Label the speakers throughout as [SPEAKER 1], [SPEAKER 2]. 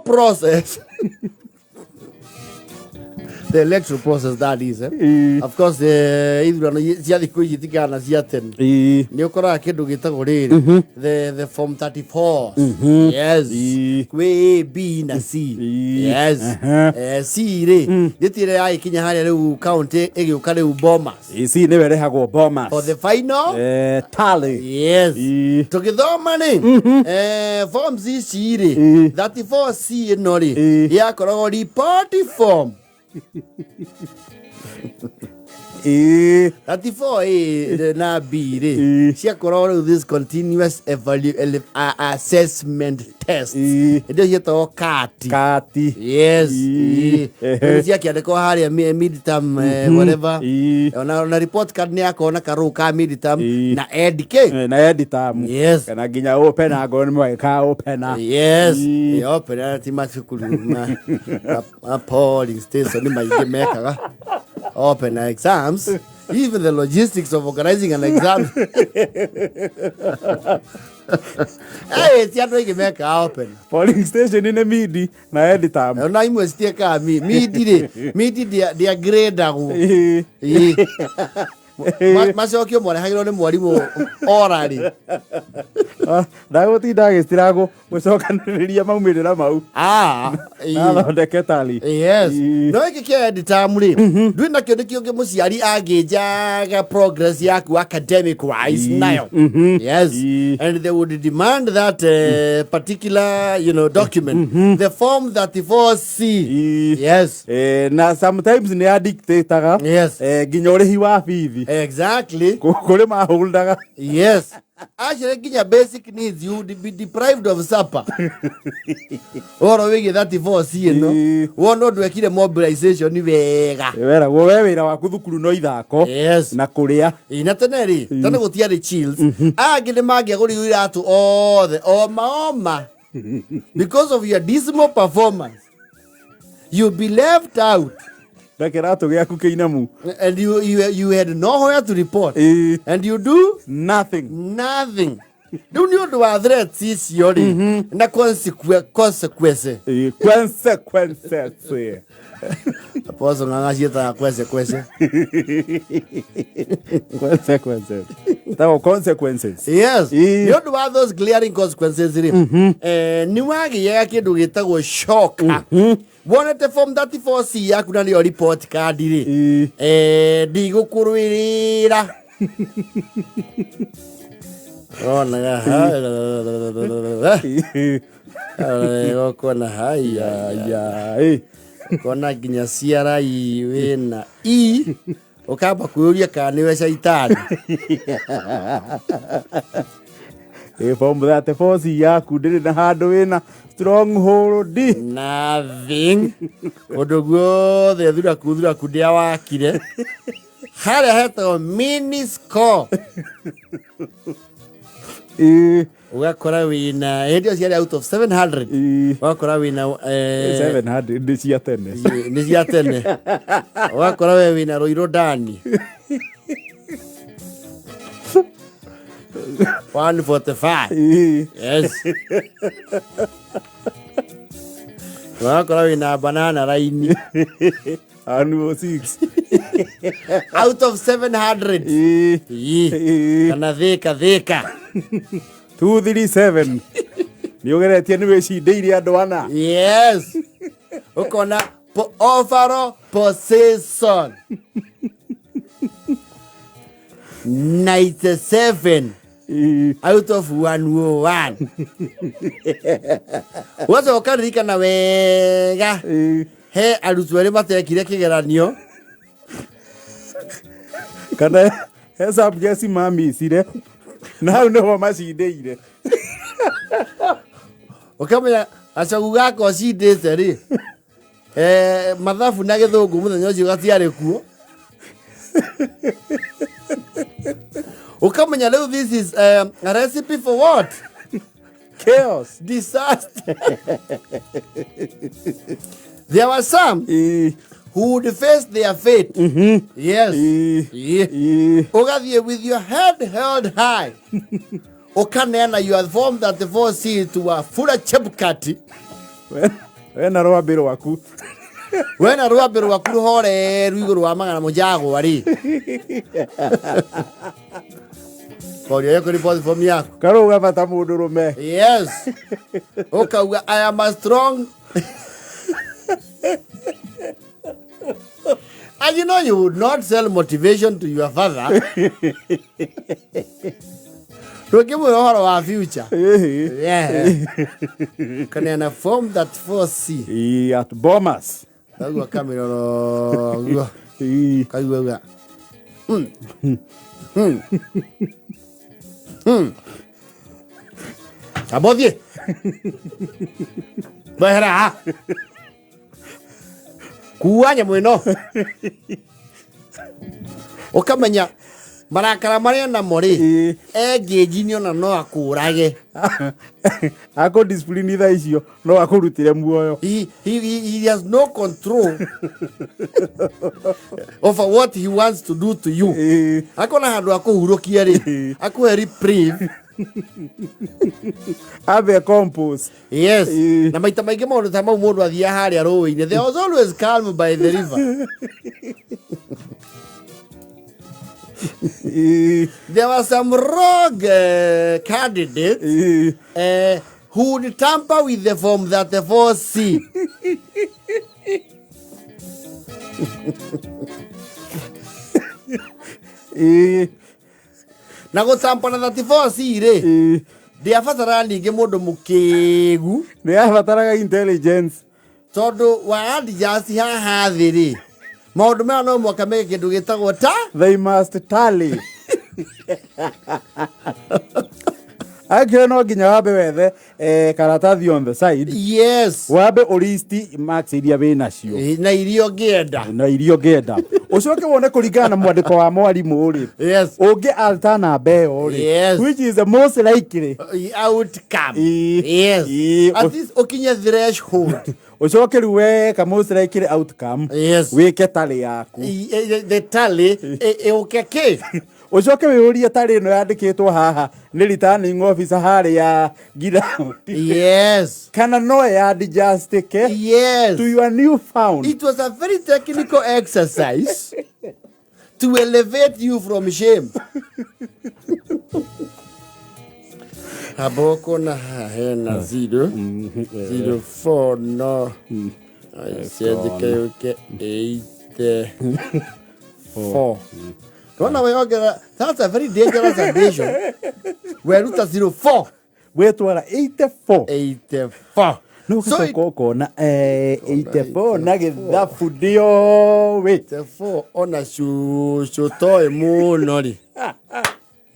[SPEAKER 1] process, the electoral process, that is, eh? Of course, ithurano cia thikũ ici tikana cia tene. Nĩ ũkoraga kĩndũ gĩtagwo rĩrĩ, the form 34. Yes. Kwĩ A, B na C. Yes. C rĩ, gĩtirĩ yagĩkinya harĩa rĩu county ĩgĩũka rĩu Bomas
[SPEAKER 2] Ici nĩwe rĩhagwo Bomas
[SPEAKER 1] for the final
[SPEAKER 2] tally.
[SPEAKER 1] Yes. Tũgĩthoma rĩ, forms ici rĩ, 34 C ĩno rĩ, yakoragwo report form. 34 A na B rĩ, ciakoragwo rĩu this continuous assessment test. Ĩndĩ ciĩtagwo CAT.
[SPEAKER 2] Kati.
[SPEAKER 1] Yes. Rĩu ciakĩandĩkwo harĩa midterm, whatever. Ona report card nĩ yakorwo na karũũ ka midterm na EDK.
[SPEAKER 2] Na editamu.
[SPEAKER 1] Yes.
[SPEAKER 2] Kana nginya opena ngorwo nĩ mwagĩkaga opena.
[SPEAKER 1] Yes. Open ti macukuru ma polling station nĩ maingĩ mekaga open exams. Even the logistics of organizing an exam. Hey, ti andũ aingĩ mekaga open.
[SPEAKER 2] Polling station nĩ midi na editamu.
[SPEAKER 1] Ona imwe citiĩkaga midi rĩ, midi ndĩangradagwo. Ĩĩ. Macokio marehagĩrwo nĩ mwarimũ orally.
[SPEAKER 2] Ndagũtinda agĩcira gũcokanĩrĩria maumĩrĩra mau.
[SPEAKER 1] Ah, ĩĩ.
[SPEAKER 2] Athondeke tally.
[SPEAKER 1] Yes. No gĩkĩ kĩa end term rĩ, ndwĩ nakĩo nĩkĩo kĩ mũciari angĩnjaga progress yaku academic wise nayo. Yes. And they would demand that particular document, the form 34C. Yes.
[SPEAKER 2] Na sometimes nĩ adictataga nginya ũrĩhi wa bithi.
[SPEAKER 1] Exactly.
[SPEAKER 2] Kũrĩ mahũndaga.
[SPEAKER 1] Yes. Actually, nginya basic needs, you would be deprived of supper. Ũhoro wĩgiĩ 34C ĩno. Wona ũndũ ekire mobilization wega.
[SPEAKER 2] Weragwo we wĩra waku thukuru no ithako na kũrĩa.
[SPEAKER 1] Ĩ, na tene rĩ, tene gũtiarĩ chills. Angĩ nĩ mangĩagũrirwo iratũ othe oma oma because of your dismal performance. You'll be left out.
[SPEAKER 2] Na kĩratũ gĩaku kĩinamu.
[SPEAKER 1] And you had nowhere to report. And you do
[SPEAKER 2] nothing.
[SPEAKER 1] Nothing. Rĩu nĩ ũndũ wa threats icio rĩ, na consequence.
[SPEAKER 2] Consequences.
[SPEAKER 1] Apostle Ng'ang'a ciĩtaga consequence.
[SPEAKER 2] Consequences. Tagwo consequences.
[SPEAKER 1] Yes. Nĩ ũndũ wa those glaring consequences rĩ, nĩ wagĩaga kĩndũ gĩtagwo shock. Wonete form 34C yaku na nĩyo report card rĩ, ndigũkũrũĩrĩra. Onaga ũkona haya ũkona nginya ciarai wĩna E, ũkamba kwĩyũria kana nĩwe caitani.
[SPEAKER 2] Ĩ, form 34 C yaku ndĩrĩ na handũ wĩna stronghold.
[SPEAKER 1] Nothing. Ũndũ guothe thuraku thuraku ndĩa wakire harĩa hetagwo mini score. Ũgakora wĩna hĩndĩ ĩyo ciarĩ out of 700, ũgakora wĩna
[SPEAKER 2] 700 nĩ cia tene.
[SPEAKER 1] Nĩ cia tene. Ũgakora we wĩna Rũirũ Ndani 145. Yes. Ũgakora wĩna banana raini
[SPEAKER 2] Annual 6
[SPEAKER 1] out of 700. Ĩĩ. Kana thĩka thĩka.
[SPEAKER 2] 237 nĩ ũgeretie nĩ wĩcindĩire andũ ana.
[SPEAKER 1] Yes, ũkona overall position 97 out of 101. Ũgacoka ũkaririkana wega he arutwo erĩ matekire kĩgeranio.
[SPEAKER 2] Kana he subjects mamicire na hau nĩho macindĩire.
[SPEAKER 1] Ũkamenya gacogu gaka ũcindĩte rĩ, mathabu na gĩthũngũ mũthenya ũcio gatiarĩ kuo. Ũkamenya rĩu this is a recipe for what?
[SPEAKER 2] Chaos.
[SPEAKER 1] Disaster. There were some who would face their fate. Yes. Ũgathiĩ with your head held high, ũkaneana your form 34C to Wafula Chebukati.
[SPEAKER 2] We na rwambĩ rwaku.
[SPEAKER 1] We na rwambĩ rwaku rũhoreru igũrũ wa magana mũjagwa rĩ, koria yo report form yaku.
[SPEAKER 2] Karũga bata mũndũ rũme.
[SPEAKER 1] Yes, ũkauga, "I am a strong," and you know you would not sell motivation to your father. Ndũngĩmwĩra ũhoro wa future. Yeah. Kaneana form 34C.
[SPEAKER 2] Ĩĩ, at Bomas.
[SPEAKER 1] Kaigua kamĩroro guo. Kaigua uga. Amba ũthiĩ. Wehera haha. Kuua nyamũ ĩno. Ũkamenya marakara marĩa namo rĩ, engĩnji ona no akũrage.
[SPEAKER 2] Akũ discipline thaa icio no akũrutĩre muoyo.
[SPEAKER 1] He has no control over what he wants to do to you. Akona handũ akũhurũkia rĩ, akũhe reprieve.
[SPEAKER 2] Ambe compose.
[SPEAKER 1] Yes. Na maita maingĩ maũndũ ta mau mũndũ athiaga harĩa rũĩ-inĩ. There was always calm by the river. There were some rogue candidates who would tamper with the form 34C. Na gũtampa na 34C rĩ, ndĩabataraga ningĩ mũndũ mũkĩgu.
[SPEAKER 2] Nĩ yabataraga intelligence.
[SPEAKER 1] Tondũ wa adjust haha thĩ rĩ, maũndũ maya no mwaka meke kĩndũ gĩtagwo ta
[SPEAKER 2] They must tally. Actually no nginya wambe wethe karatathi on the side. Wambe ũlisti marks iria wĩ nacio.
[SPEAKER 1] Na iria ũngĩenda.
[SPEAKER 2] Na iria ũngĩenda. Ũcoke wone kũringana na mwandĩko wa mwarimũ rĩ. Ũngĩ alter namba ĩyo rĩ. Which is the most likely
[SPEAKER 1] outcome. At least ũkinye threshold.
[SPEAKER 2] Ũcoke rĩu weka most likely outcome. Wĩke tally yaku.
[SPEAKER 1] The tally ĩũke kĩ?
[SPEAKER 2] Ũcoke wĩyũrie tally ĩno yandĩkĩtwo haha nĩ returning officer harĩa ground. Kana no ĩadjustĩke to your new found.
[SPEAKER 1] It was a very technical exercise to elevate you from shame. Haboko na hena 0 0 4 no ciandĩke yũke 8 4. Ndona weyongerera, that's a very dangerous addition. Weruta 0 4.
[SPEAKER 2] Wetwara 84.
[SPEAKER 1] 84.
[SPEAKER 2] No
[SPEAKER 1] So
[SPEAKER 2] ũgacoka ũkona, 84 na gĩthabu ndĩoĩ.
[SPEAKER 1] 84 ona cucu toĩ mũno rĩ,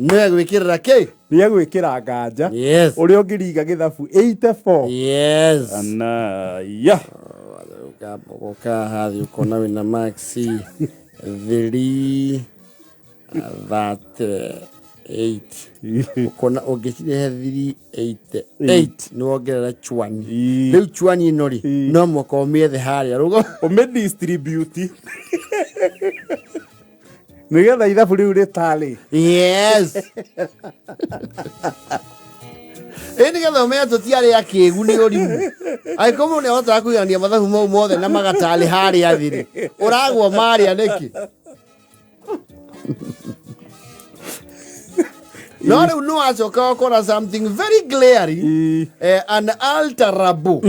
[SPEAKER 1] nĩ egwĩkĩrĩra kĩ?
[SPEAKER 2] Nĩ egwĩkĩra nganja. Ũrĩa ũngĩringa gĩthabu 84. Anaya.
[SPEAKER 1] Ũkambogoka hathi ũkona wĩna max 3 38. Ũkona ũngĩcirehe 388 nĩ wongerera chwani. Rĩu chwani ĩno rĩ, no mũhaka ũmĩethe harĩa rũgo.
[SPEAKER 2] Ũmĩdistribute. Nĩgetha ithabu rĩu rĩtarĩ.
[SPEAKER 1] Ĩ nĩgetha ũmenye tũtiarĩ akĩgu nĩ ũrimũ. Angĩkorwo mũndũ nĩahotaga kũigania mathabu mau mothe na magatarĩ harĩa thĩ rĩ, ũragwo marĩa nĩkĩ? No rĩu nĩ wacoka ũkora something very glaring, unalterable.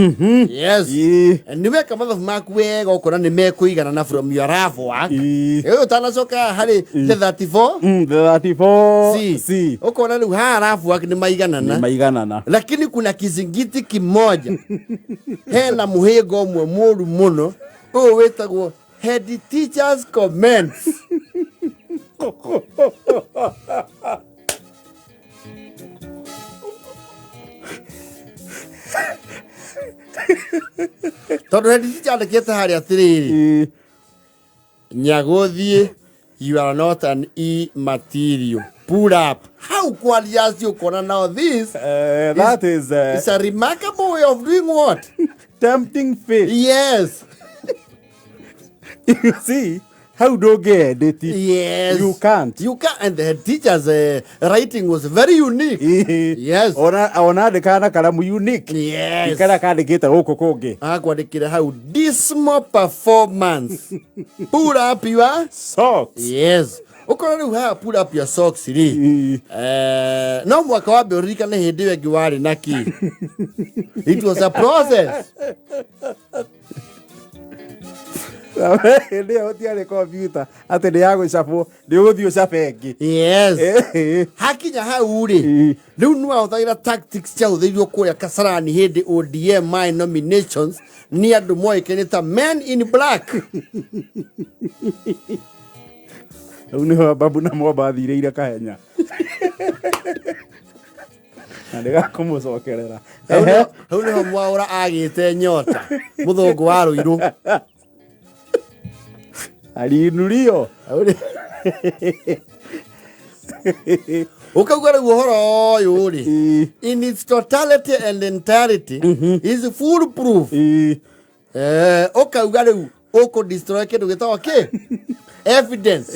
[SPEAKER 1] Yes. Nĩ weka mathabu maku wega ũkona nĩ mekũiganana from your rough work. Ĩyo ũtanacoka harĩ the 34
[SPEAKER 2] The 34
[SPEAKER 1] C.
[SPEAKER 2] C.
[SPEAKER 1] Ũkona rĩu haha rough work nĩ maiganana.
[SPEAKER 2] Nĩ maiganana.
[SPEAKER 1] Lakini kuna kizingiti kimoja. Hena mũhĩnga ũmwe mũru mũno ũyũ wĩtagwo head teacher's comments. Tondũ head teacher andĩkĩte harĩa atĩrĩrĩ, Nyagũthiĩ, you are not an E material. Pull up. How kwaria acio ũkona now this
[SPEAKER 2] That is
[SPEAKER 1] it's a remarkable way of doing what?
[SPEAKER 2] Tempting fate.
[SPEAKER 1] Yes.
[SPEAKER 2] You see, Hau ndũngĩendĩti.
[SPEAKER 1] Yes.
[SPEAKER 2] You can't.
[SPEAKER 1] You can't. And the head teacher's writing was very unique. Yes.
[SPEAKER 2] Ona andĩkaga na karamu unique.
[SPEAKER 1] Yes.
[SPEAKER 2] Karĩa kandĩkĩte gũkũ kũngĩ.
[SPEAKER 1] Akwandĩkĩra hau dismal performance. Pull up your
[SPEAKER 2] socks.
[SPEAKER 1] Yes. Ũkorwo rĩu haha pull up your socks rĩ. No mwaka wambe ũririkane hĩndĩ ĩyo ĩngĩ warĩ na kĩ. It was a process.
[SPEAKER 2] Hĩndĩ ĩyo gũtiarĩ kompiuta atĩ nĩ ya gũcabwo, nĩ ũgũthiĩ ũcabe ĩngĩ.
[SPEAKER 1] Yes. Hakinya hau rĩ, rĩu nĩ wahũthagĩra tactics ciahũthĩrirwo kũrĩa Kasarani hĩndĩ ODM my nominations nĩ andũ moĩkaine ta men in black.
[SPEAKER 2] Hau nĩho babu na mwamba athirĩire kahenya na ndĩgakũmũcokerera.
[SPEAKER 1] Hau nĩho mwaũra agĩte nyota mũthũngũ wa rũirũ.
[SPEAKER 2] Aliinurio.
[SPEAKER 1] Ũkauga rĩu ũhoro ũyũ rĩ, in its totality and entirety is full proof. Ũkauga rĩu ũkũ destroy kĩndũ gĩtagwo kĩ evidence.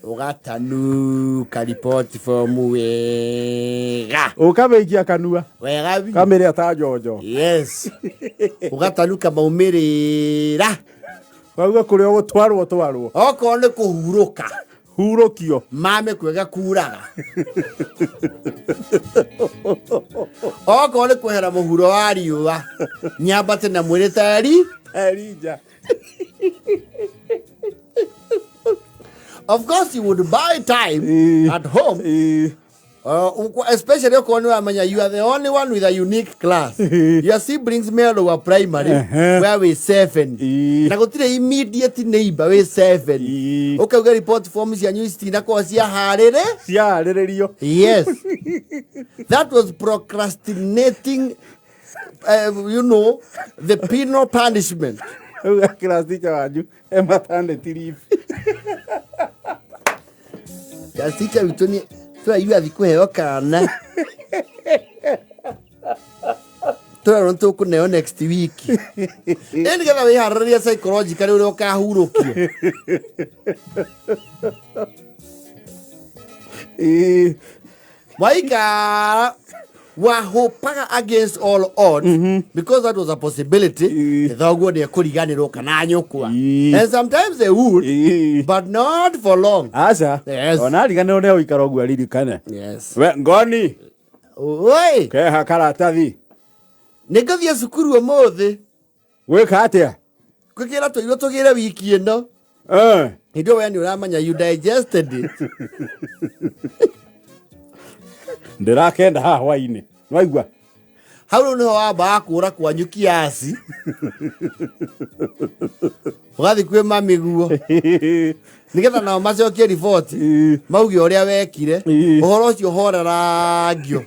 [SPEAKER 1] Ũgatanuka report form wega.
[SPEAKER 2] Ũkamĩikia kanua.
[SPEAKER 1] Wega biũ.
[SPEAKER 2] Kamĩrĩa ta njonjo.
[SPEAKER 1] Yes, ũgatanuka maumĩrĩra.
[SPEAKER 2] Kauga kũrĩa ũgũtwarwo twarwo.
[SPEAKER 1] Okorwo nĩ kũhurũka,
[SPEAKER 2] hurũkio.
[SPEAKER 1] Mame kwega kuraga. Okorwo nĩ kwehera mũhuro wa riũa, nyambate na mwĩrĩ tayari.
[SPEAKER 2] Elija.
[SPEAKER 1] Of course you would buy time at home, especially okorwo nĩ wamenya you are the only one with a unique class. Your siblings me lower primary, where we seven, na gũtirĩ immediate neighbor wĩ seven. Ũkauga report form cianyu citinakorwo ciaharĩrĩ.
[SPEAKER 2] Ciaharĩrĩrio.
[SPEAKER 1] Yes, that was procrastinating, the penal punishment.
[SPEAKER 2] Auga class teacher wanyu e maternity leave.
[SPEAKER 1] Class teacher witũ nĩ tũraigua athi kũheo kana, tũrarwo nĩ tũkũneo next week. Ĩ nĩgetha wĩharĩrĩrie psychologically ũrĩa ũkahurũkio. Mwaikara wahopaga against all odds, because that was a possibility. Thoguo nĩ ekũriganĩrwo kana nyũkwa. And sometimes they would, but not for long.
[SPEAKER 2] Aca.
[SPEAKER 1] Yes.
[SPEAKER 2] Ona ariganĩrwo nĩ egũikara ũguo aririkane.
[SPEAKER 1] Yes.
[SPEAKER 2] We ngoni.
[SPEAKER 1] Oi.
[SPEAKER 2] Keha karatathi.
[SPEAKER 1] Nĩ ngũthiĩ cukuru ũmũthĩ.
[SPEAKER 2] Gwĩka atĩa?
[SPEAKER 1] Kwĩkĩra tũirio tũgĩre wiki ĩno. Hĩndĩ ĩyo we nĩ ũramenya you digested it.
[SPEAKER 2] Ndĩrakenda haha hwainĩ, nĩwaigua?
[SPEAKER 1] Hau rĩu nĩho wambaga kũra kwanyu kiasi, ũgathiĩ kwĩ mami guo nĩgetha nao macokie riboti, mauge ũrĩa wekire. Ũhoro ũcio horerangio.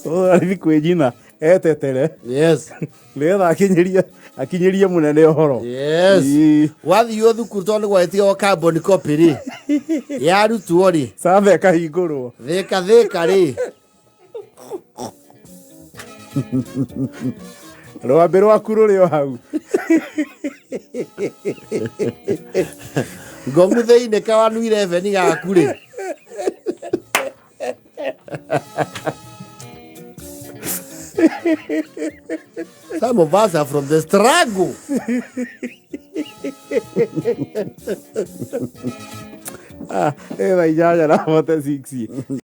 [SPEAKER 2] Ũrathiĩ kwĩ nyina etetere.
[SPEAKER 1] Yes.
[SPEAKER 2] Nĩgetha akinyĩrie mũnene ũhoro.
[SPEAKER 1] Yes. Wathiĩ thukuru, tondũ nĩ gwagĩtigagwo carbon copy rĩ, yarutwo rĩ,
[SPEAKER 2] Saba ĩkahingũrwo.
[SPEAKER 1] Thĩka thĩka rĩ.
[SPEAKER 2] Rwambĩ rwaku rũrĩ o hau.
[SPEAKER 1] Ngomu thĩinĩ kawanu 11 gaku rĩ. Some of us are from the struggle.
[SPEAKER 2] Ah, ĩ thaa 8:46.